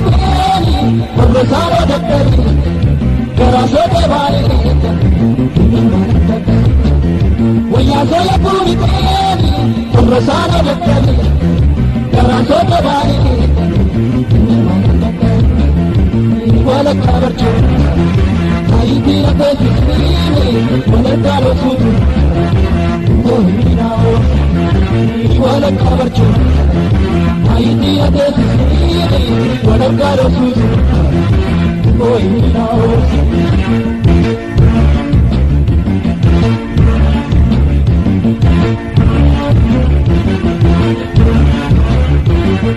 biteni, warra saanoo dadhabe, garaa sootee baay'ee wayyaa sooya biteni, warra saanoo dadhabe, garaa sootee baay'ee walakkaa barchuu ayitii na teessisini walakkaa loosuutu oohinaa walakkaa barchuu ayitii na teessisini walakkaa loosuutu oohinaa.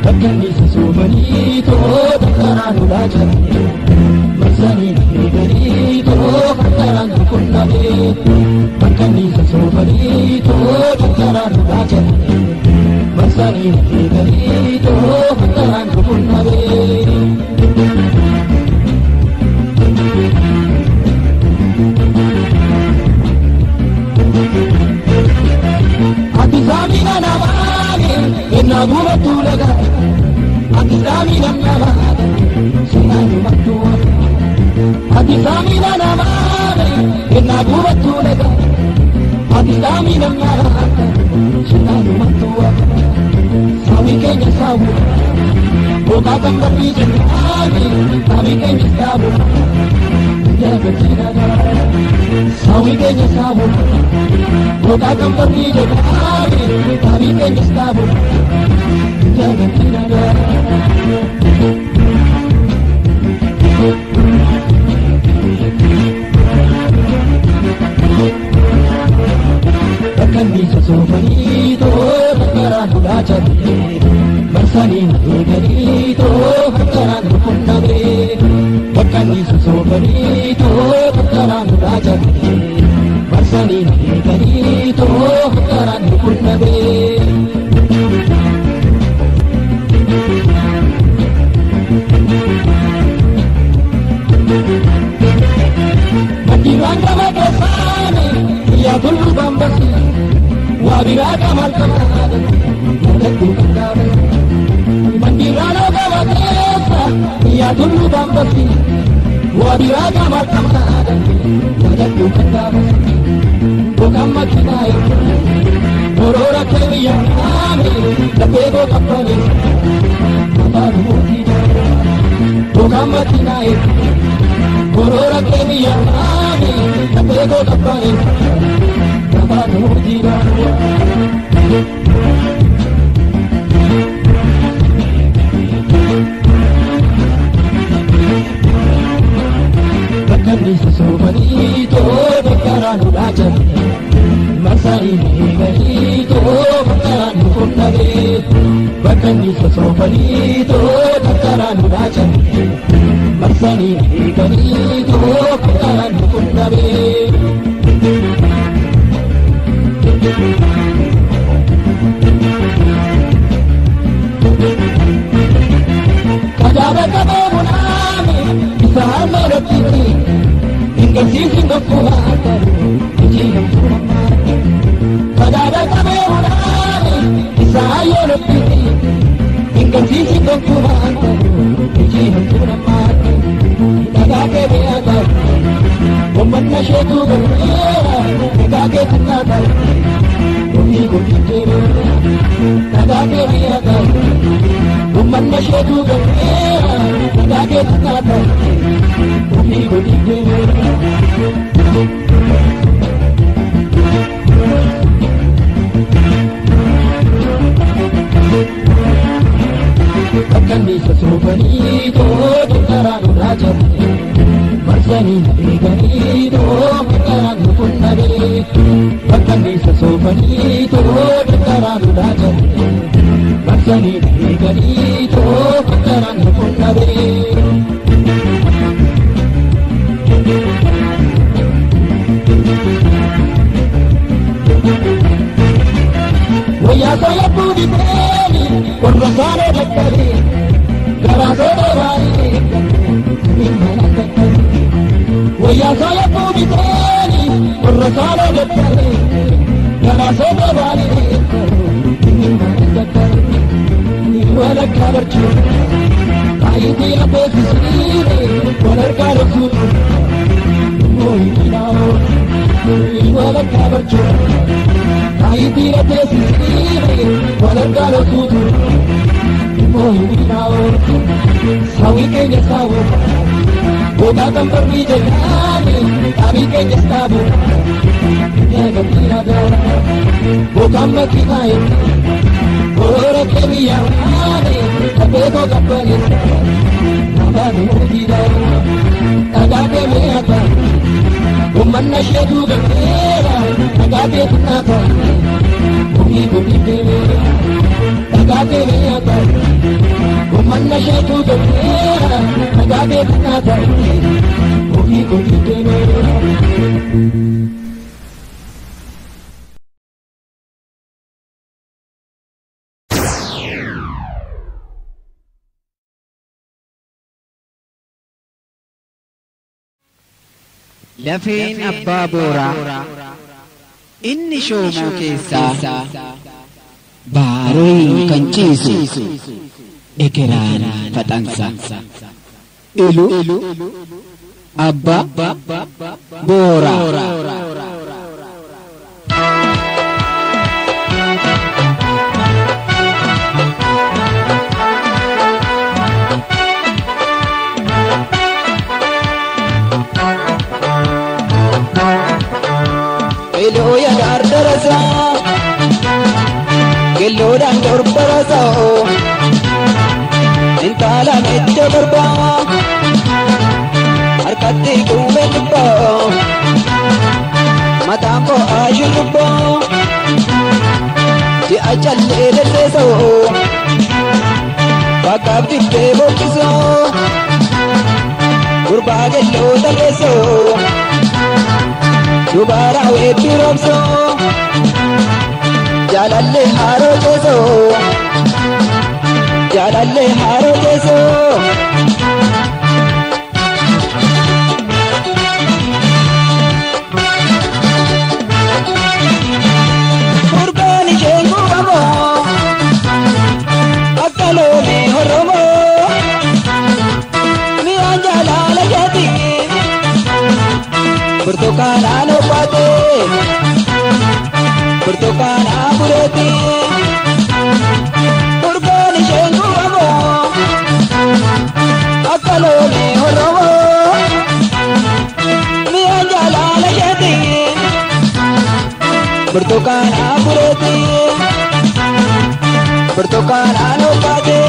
Bakkanniisa soofanii too takkaraan ulaa jiranii marsanii eeganii too takkaraan qunnamee. Bakkanniisa soofanii too takkaraan ulaa jiranii marsanii eeganii too takkaraan qunnamee. Ati saamina namaani ennaa gubattuu lagaa. Ati saamina namaani sinaan dubattuu. Ati saamina namaani ennaa gubattuu lagaa. Ati saamina namaani sinaan dubattuu. Saawwi keenya saawu boqaa kan barrii jennaani saawwi keenya saawu saawwi keenya saawu boqaa kan barrii jennaani saawwi keenya saawu. Bakkanniisa soofanii too takkaraan ulaa jiranii marsanii eeganii too takkaraan qunnamee. Bakkanniisa soofanii too takkaraan ulaa jiranii marsanii eeganii too takkaraan qunnamee. Mandiiraan gama keessaani yaa tullu bambasi waa biraa qamal qamaadha mul'attuu kan dhaabatu. Mandiiraan gama keessa yaa tullu bambasi waa biraa qamal qamaadha mul'attuu kan dhaabatu. Boqaan makiinaa eeguu boroora keewiyyaa naami lafee koo qabbaneessa afaan mootii boqaan makiinaa eeguu. Boroora keewiyyaa naami lafee koo qabbaneessa afaan mootii. Bakkanniisa soofanii too takkaraan ulaa jiranii marsanii eeganii too takkaraan qunnamee. Bakkanniisa soofanii too takkaraan ulaa jiranii marsanii eeganii too takkaraan qunnamee. Kadaaba qabee munaame isa harmee rottiti hingarsiisin gonkumaa ta'u ijii hamtuu hammaate. Kadaaba qabee munaame isa hayyoo rottiti hingarsiisin gonkumaa ta'u ijii hamtuu hammaate. Dhagaa kee mi'a ta'u uummanna isheetu galmeera dhagaa kee xinnaa ta'u ofii kotiin deebiira. Dhagaa kee mi'a ta'u uummanna isheetu galmeera dhagaa kee xinnaa ta'u ofii kotiin deebiira. Bakkanniisa soofanii too takkaraan ulaa jiranii marsanii eeganii too takkaraan qunnamee. Bakkanniisa soofanii too takkaraan ulaa jiranii marsanii eeganii too takkaraan qunnamee. Wayyaa sooya biteni warra saanoo dadhabe garaa sootee baay'ee wayyaa sooya biteni warra saanoo dadhabe garaa sootee baay'ee walakkaa barchuu. Lafeen abbaa booraa inni shoomoo keessaa baaroo kan ciisu ekeraan faxansa. Ilu abbaa booraa. Elooya dardarasa gelloodhaan torbarasa intala medda barbaa harkatti quube dhibbaa mataan bo'aa shurrubbaa ji'a callee lelleesoo bakkaaf dibbee boqqisoo gurbaa gelloo tarreessoo. Dubara weetti roobsoo jaalallee haroo teessoo jaalallee haroo teessoo. Furgaan isheen gubamoo akka loomii horromoo mi'aan jaalala keetii. Burtukaanaan obbaate burtukaanaa bureeti furgaan isheen gubamoo akka loomii horromoo mi'aan jaalala isheetii burtukaanaa bureeti burtukaanaan obbaate.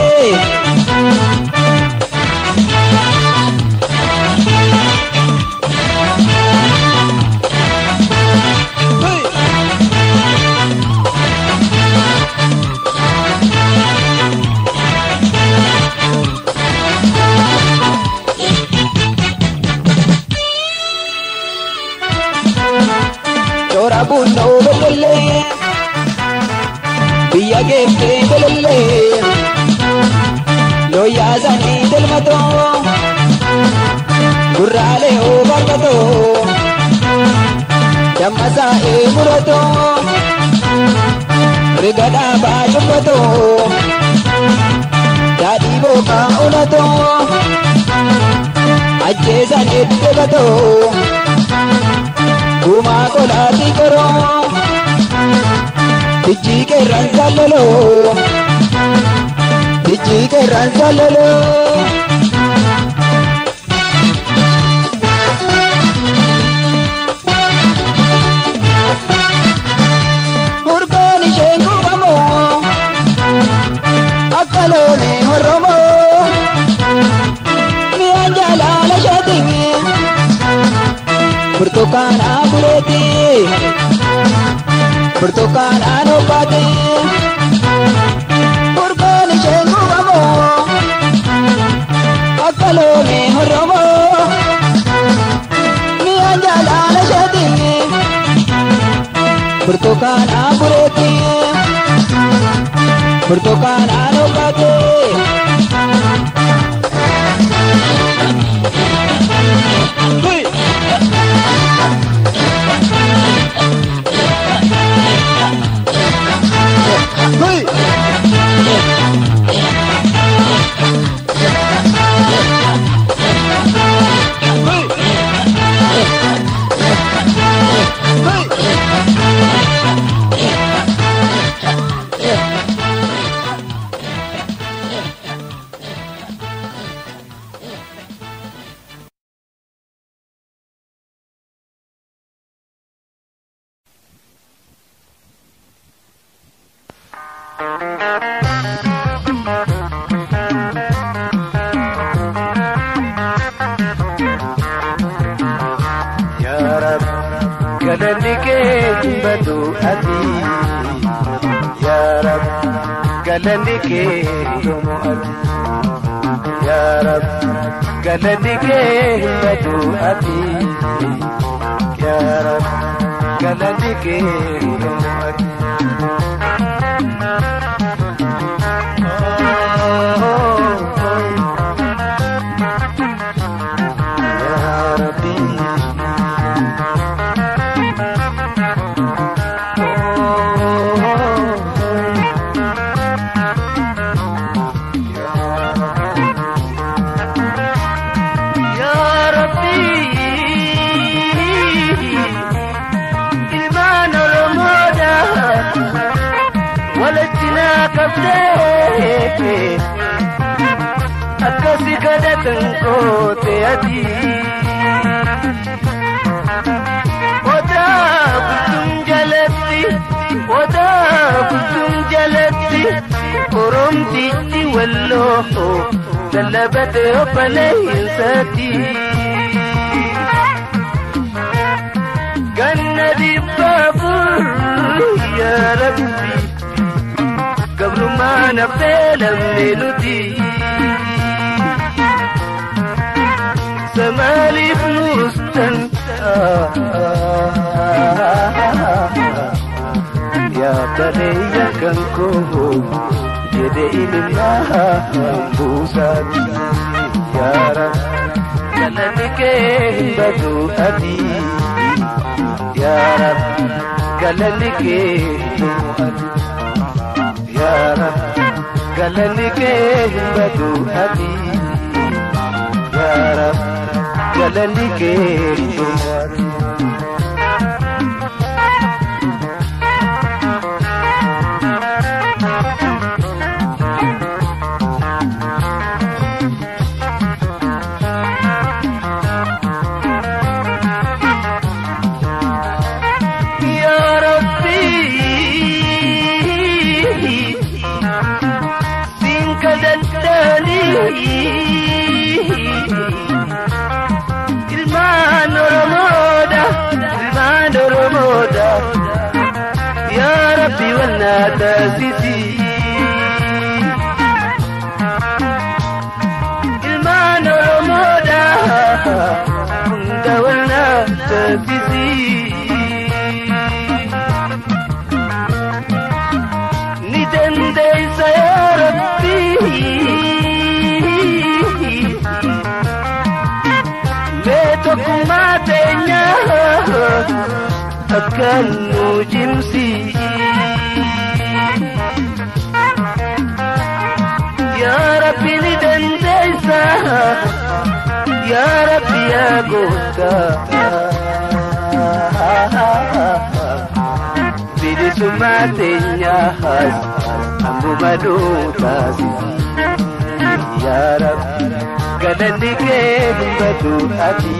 Bunnoo beellee biyya geeftee beellee looyaa sanii delmatoo gurraalee obaargatoo dammasaa eemuratoo riga dhaabaa cubbatoo daadhii booqaa olatoo ajjeesan eddebatoo. Gumaa qolaatii koroo tijjii qeerransa loloo tijjii qeerransa loloo. Furgaan isheen gubamoo akka loonii horromoo mi'aan jaalala isheetii. Burtukaanaa bureeti burtukaanaan obbaate furgaan isheen gubamoo akka loomii horromoo mi'aan jaalala isheetii burtukaanaa bureeti burtukaanaan obbaate. Hey! Yaa Rab galanni kee hin badu ati. Yaa Rab galanni kee hin dhumu ati. Yaa Rab galanni kee hin badu ati. Yaa Rab galanni kee hin dhumu ati. Yaa Rabbi. Yaa Rabbi, ilmaan Oromoodha walitti naa qabdee akkasi kadhatan goote ati. Odaa bultuun jalatti, odaa bultuun jalatti, Oromtichi walloo lallabate obboleessatti. Ganna 400 yaa Rabbi, gabrummaan haftee lamne nuti. Samaaliif nuustan yaa baleeyya kan koo jedhe ilmaan buusaati. Yaa Rab galanni kee hin badu ati. Yaa Rab galanni kee hin dhumu ati. Yaa Rab galanni kee hin badu ati. Yaa Rab galanni kee hin dhumu ati. Yaa Rabbi, siin kadhadhaanii ilmaan Oromoodha, ilmaan Oromoodha. Yaa Rabbi wal naa taasisi. Ilmaan Oromoodha, hunda wal naa taasisi. Ni dandeessa yaa Rabbi. Mee tokkummaa teenya akka nu cimsi. Yaa Rabbi ni dandeessa. Yaa Rabbi yaa gooftaa. Bilisummaa teenyaas ammuma nuu taasisi. Yaa Rabbi galanni kee hin badu ati.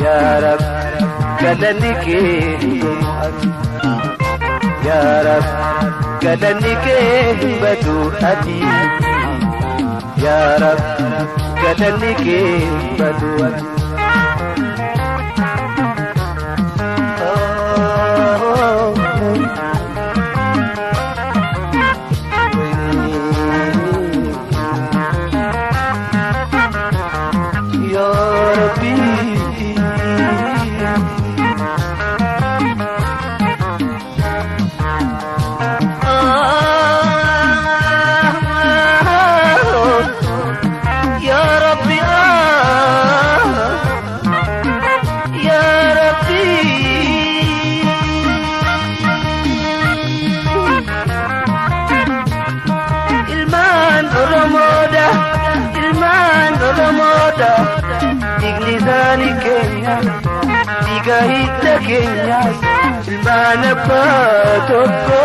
Yaa Rabbi galanni kee hin dhumu ati. Yaa Rabbi galanni kee hin badu ati. Yaa Rabbi galanni kee hin badu ati. Ya Rabbi. Ya Rabbi, Ya Rabbi. Ilmaan Oromoodha, ilmaan Oromoodha, dhiigni isaanii keenya, dhiiga hidda keenyaas, ilmaan abbaa tokko.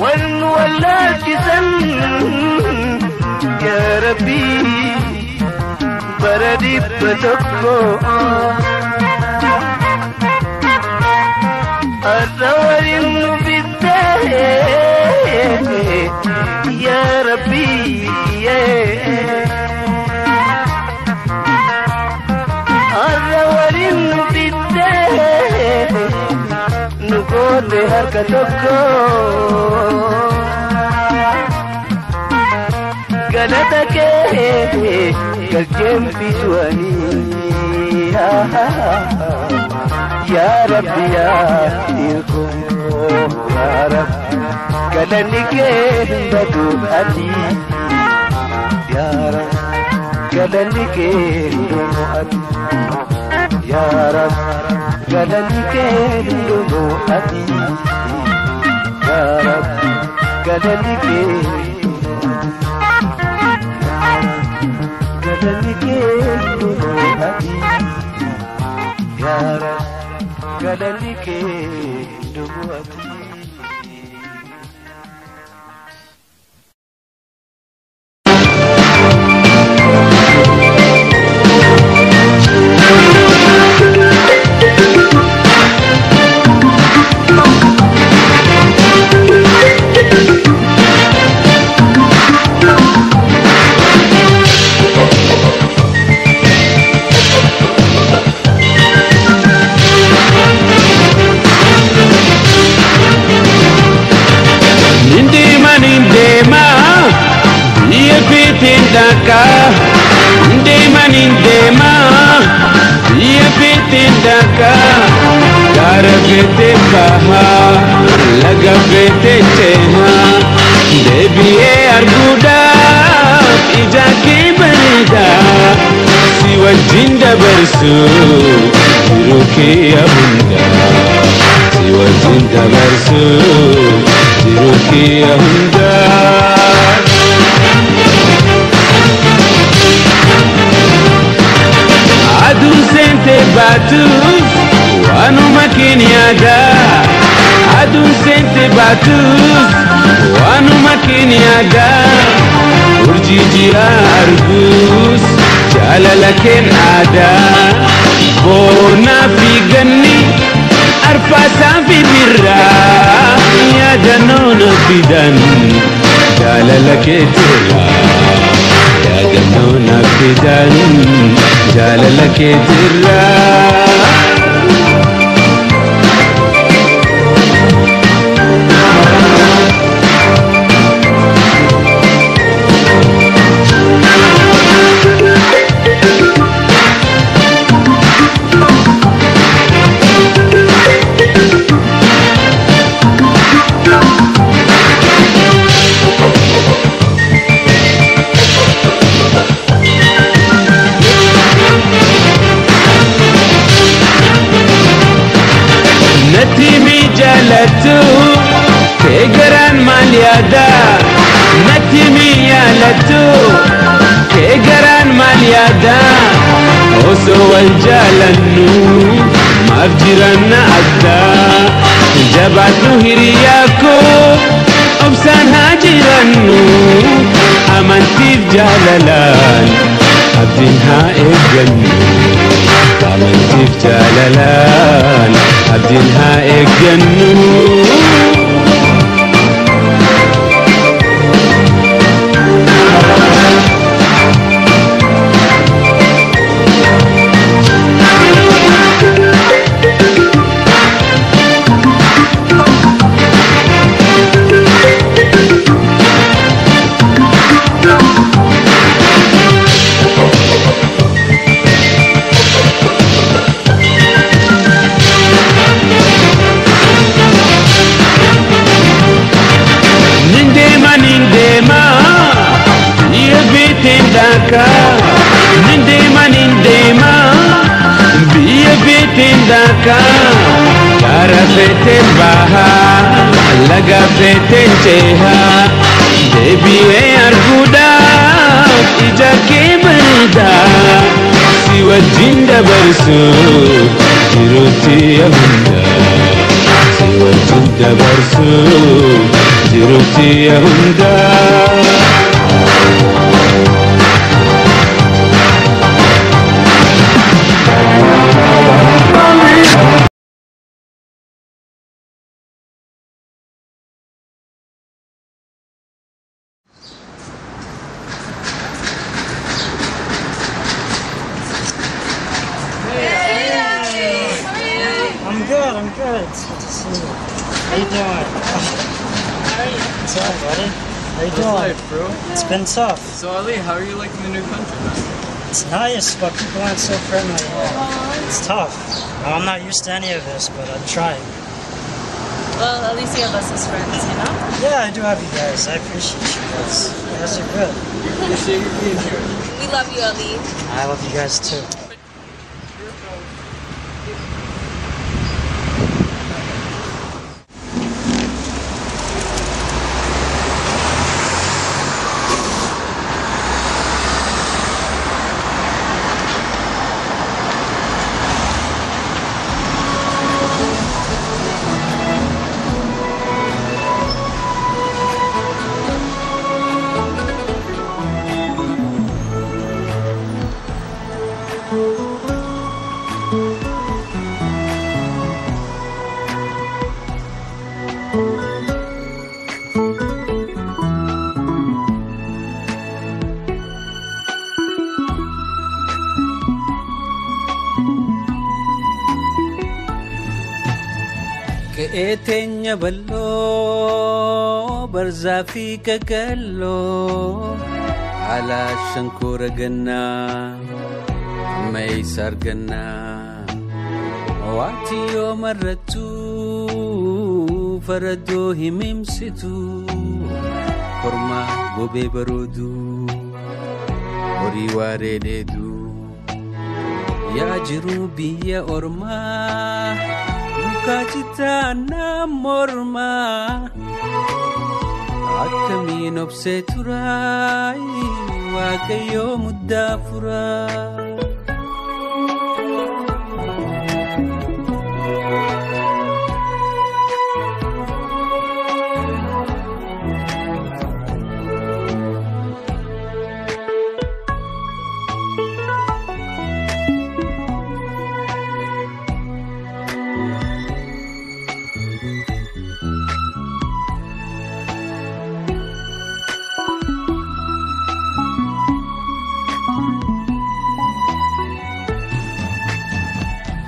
Wal nu wallaalchisan yaa Rabbi bara 100. Har'a waliin nu fittee yaa Rabbii. Har'a waliin nu fittee nu goote harka tokko. Galata kee galcheen fisuanii. Yaa Rabbi yaa yaa Rabbi galanni kee hin badu ati. Yaa Rabbi galanni kee hin dhumu ati. Yaa Rabbi galanni kee hin dhumu ati. Yaa Rabbi galanni kee hin dhumu ati. Galanni kee hin dhumu ati. Yaa Rabbi galanni kee hin dhumu ati. Deebi'ee arguudhaaf ija kee bareedaa si wajjin dabarsu jiruu kee hundaa si wajjin dabarsu jiruu kee hundaa. Aduun seentee baatus waanuma keenyaadaa. Aduun seentee baatus waanuma keenyaadaa. Urjii jira arguus jaalala keen aadaa. Boonaa fi ganni arfaasaa fi birraa yaadannoo na fidan jaalala keetirraa. Yaadannoo na fidan jaalala keetirraa. Natti mi jaalattu kee garaan maal yaada? Natti mi yaalattu kee garaan maal yaada? Osoo wal jaalannu maaf jiranna adda? Jabaadhu hiriyaa koo obsaan haa jirannu amantiif jaalalaan abdiin haa eeggannu. Amantiif jaalalaan abdiin haa eeggannu. Nindeema biyya beeteen daakaa karaa feeteen bahaa laga feeteen cehaa deebi'ee arguudhaaf ija kee bareedaa si wajjin dabarsu jiruutti hundaa si wajjin dabarsu jiruutti hundaa. you doing? How are you? What's up, buddy? How you doing? Life, bro? It's been tough. So Ali, how are you liking the new country, man? It's nice, but people aren't so friendly. It's tough. I'm not used to any of this, but I'm trying. Well, at least you have us as friends, you know? Yeah, I do have you guys. I appreciate you guys. You guys are good. We appreciate you being here. We love you, Ali. I love you guys too. Qe'ee bal'oo barzaa fi kakalloo haala shankoora gannaa amma eessa argannaa waati yoo marrattu faradoo himimsitu kormaa gobee baroodu horii waaree dheedu yaa jiruu biyya ormaa. Kaachitaana mormaa akkamiin obsee turaay waaqayyoo muddaa furaa.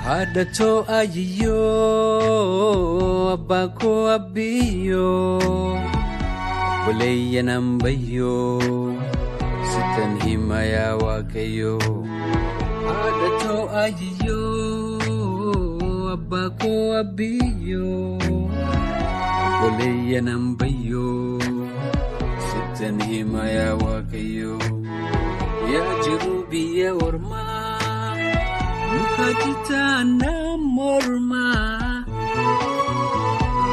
Haadhatoo ayiyyoo abbaa koo abbiyyoo buleeyya nambayyoo sitan hima yaa waaqayyoo. Haadhatoo ayiyyoo abbaa koo abbiyyoo buleeyya nambayyoo sitan hima yaa waaqayyoo. Yaa jiruu biyya ormaa. Kaachitaana mormaa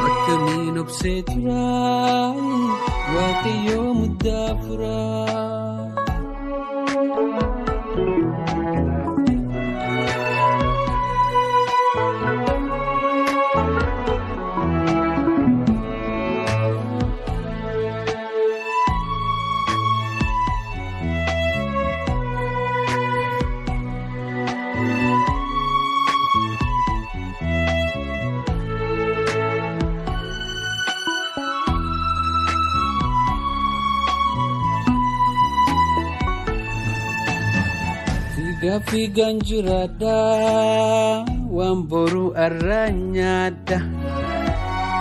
akkamiin obsee turaay waaqayyoo muddaa furaa. Fiigaan jiraadha waan boruu arraa nyaadha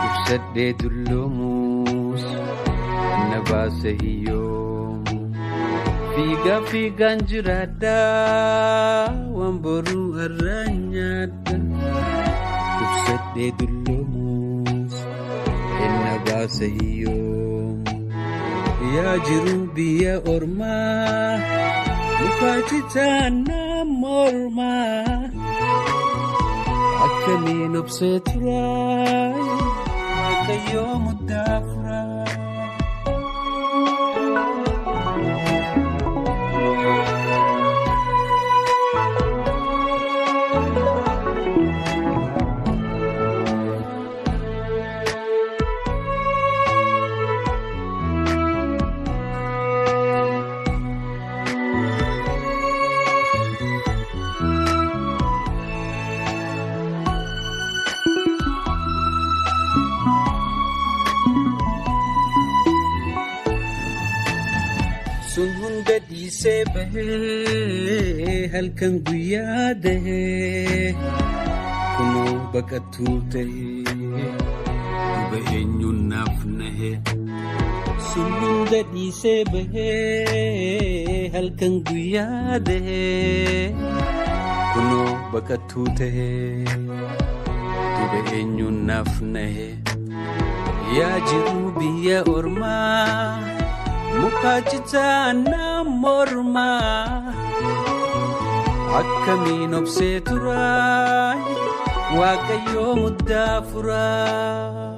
ibsadhee dulloomus na baase hiyyoomu. Fiigaa fiigaan jiraadha waan boruu arraa nyaadha ibsadhee dulloomus na baase hiyyoomu. Yaa jiruu biyya ormaa. Kaachitaana mormaa akkamiin obsee turaay waaqayyoo muddaa furaa. Sun hunda dhiisee bahee halkan guyyaa dahee kunoo baqattuu ta'ee. Duuba eenyuun naaf nahee sun hunda dhiisee bahee halkan guyyaa dahee kunoo baqattuu tahee duuba eenyuun naaf nahee yaa jiruu biyya ormaa muka citaa na mormaa akkamiin obsee turaa Waaqayyoo muddaa furaa.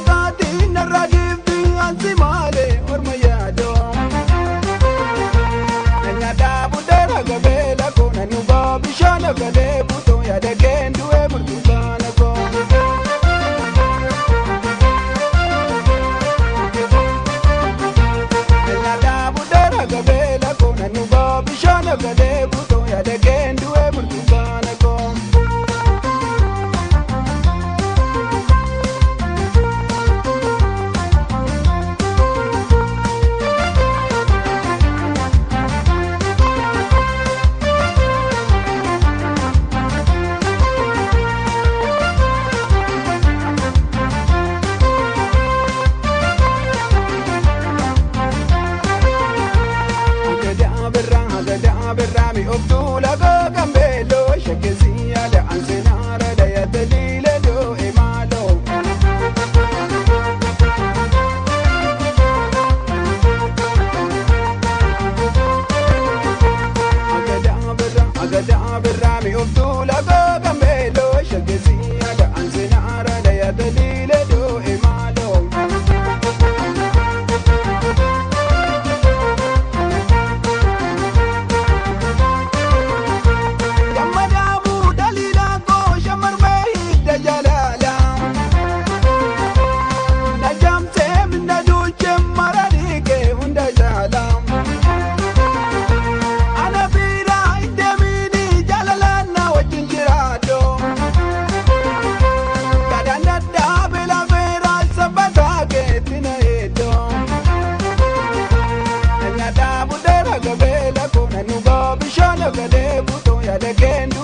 Bye. Yaada keen.